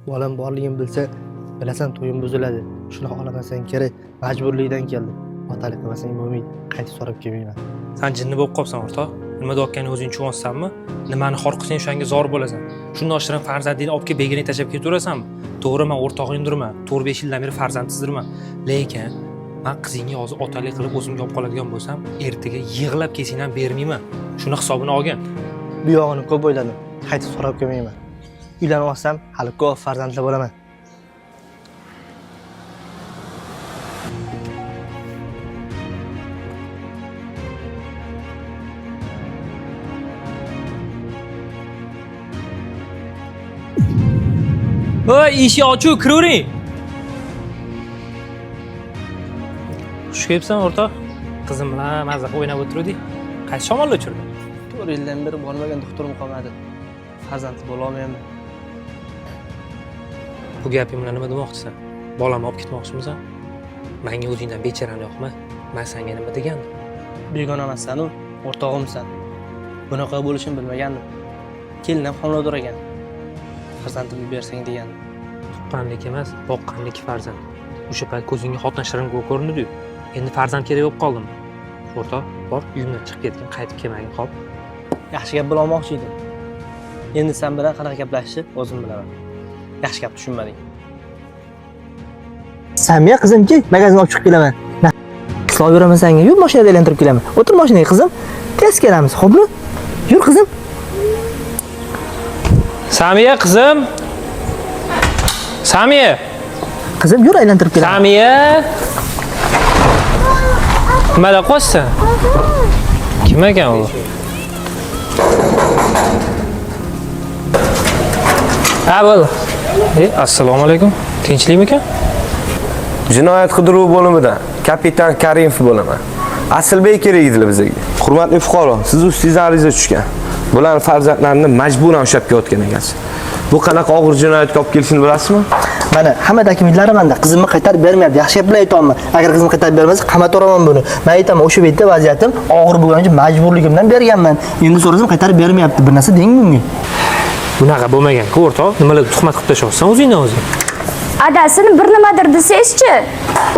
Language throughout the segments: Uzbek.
Bolam borligini bilsa, bilasan, to'yim buziladi. Shuni xohlamasang kerak, majburlikdan keldi. Otalik qilmasang bo'lmaydi. Qaytib so'rab kelmayman. San jinni bo'lib qolibsan, o'rtoq. Nima deyotganingni o'zing tushunyapsanmi? Nimani xor qilsang, o'shanga zor bo'lasan. Shundoq shirin farzandingni olib kelib begona tashlab ketaverasanmi? To'g'ri, man o'rtog'ingdirman, 4-5 yildan beri farzandsizdirman, lekin man qizingga hozir otalik qilib o'zimga olib qoladigan bo'lsam, ertaga yig'lab kelsang ham bermayman. Shuni hisobini olgin. Bu yog'ini ko'p o'yladim. Qaytib so'rab kelmayman. Uylanib olsam, hali ko'p farzandli bo'laman. Voy, eshik ochiq, kiravering. Xush kelibsan, o'rtoq. Qizim bilan maza qilib o'ynab o'tiruvdik. Qaysi shamolda uchirdi? 4 yildan beri bormagan doktorim qolmadi. Farzandli bo'la olmayman. Bu gaping bilan nima demoqchisan? Bolamni olib ketmoqchimisan? Menga o'zingdan becharani yoqma. Man senga nima degandim? Begona emassan-u, o'rtog'imsan. Bunaqa bo'lishini bilmagandim. Kelinim homilador ekan. Farzandimni bersang degandim. Tuqqanlik emas, boqqanlik farzand. O'sha payt ko'zingga xotin shirin ko'rindi-yu. Endi farzand kerak bo'lib qoldimi? O'rtoq, bor, uyimdan chiqib ketgin, qaytib kelmagin, xo'p? Yaxshi gap bilolmoqchi edim. Endi sen bilan qanaqa gaplashishni o'zim bilaman. Yaxshi gap tushunmading. Samiya qizimki, magazinga olib chiqib kelaman. Qishlab yuraman senga. Yur, mashinada aylantirib kelaman. O'tir mashinaga qizim. Tez kelamiz, xo'pmi? Yur qizim. Samiya qizim. Samiya. Qizim, yur aylantirib kelaman. Samiya. Nimada qo'shsan? Kim ekan u? Ha, bo'ldi. Assalomu alaykum. Tinchlikmikan? Jinoyat qidiruv bo'limidan kapitan Karimov bo'laman. Asilbek kerak edilar bizga. Hurmatli fuqaro, siz ustingizdan ariza tushgan. Bularni farzandlarini majburan ushlab kelayotgan ekansiz. Bu qanaqa og'ir jinoyatga olib kelishini bilasizmi? Mana hamma dokumentlari menda. Qizimni qaytarib bermayapti. Yaxshi gap bilan aytyapman. Agar qizimni qaytarib bermasa, qamataveraman buni. Men aytaman, o'sha betda vaziyatim og'ir bo'lgani uchun majburligimdan berganman. Endi so'rasam qaytarib bermayapti. Bir narsa deng bunga. Bunaqa bo'lmagan-ku, o'rtoq. Nimalar tuhmat qilib tashlayapsan o'zingdan o'zing? Adasini bir nimadir desangizchi,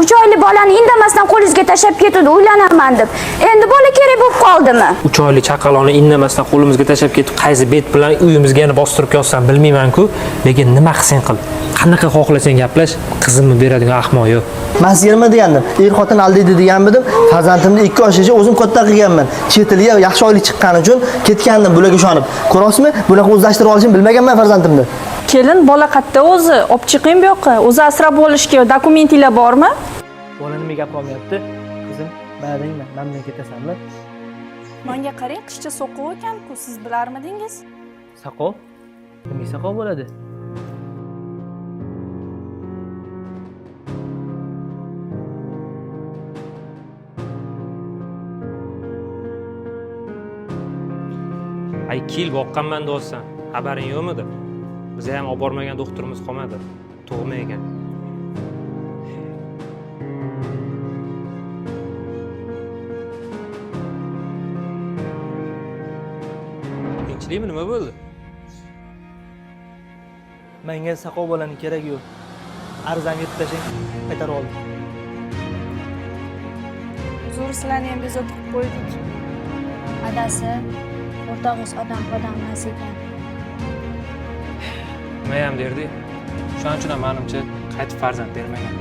3 oylik bolani indamasdan qo'lingizga tashlab ketuvdi, uylanaman deb. Endi bola kerak bo'lib qoldimi? 3 oylik chaqaloqni indamasdan qo'limizga tashlab ketib, qaysi bet bilan uyimizga yana bostirib kelsam bilmayman-ku, lekin nima qilsang qil. Qanaqa xohlasang gaplash, qizimni beradigan ahmoq yo'q. Men sizga nima degandim? Er xotin aldaydi deganmidim? Farzandimni 2 yoshgacha o'zim katta qilganman. Chet elga yaxshi oylik chiqqani uchun ketgandim bularga ishonib. Ko'rasizmi? Bunaqa o'zlashtirib olishini bilmaganman farzandimni. Kelin, bola qayerda o'zi? Olib chiqing bu yoqqa. O'zi asrab olishga dokumentinglar bormi? Bola nima gap olmayapti? Qizim, mana men bilan ketasanmi? Menga qarang, qishcha soqov ekan-ku, siz bilarmidingiz? Saqov? Nima saqov bo'ladi? Ay, 2 yil boqqanman deyapsan. Xabaring yo'qmidi? Biz ham olib bormagan doktorimiz qolmadi. Tug'ma ekan. Tinchlikmi, nima bo'ldi? Menga saqov bolani keragi yo'q. Arizamni yirtib tashlang, qaytarib oldim. Uzr, sizlarni ham bezovta qilib qo'ydik. Adasi, o'rtog'ingiz odam odam emas ekan. Nima ham derdik? Shuning uchun ham menimcha qaytib farzand bermagan.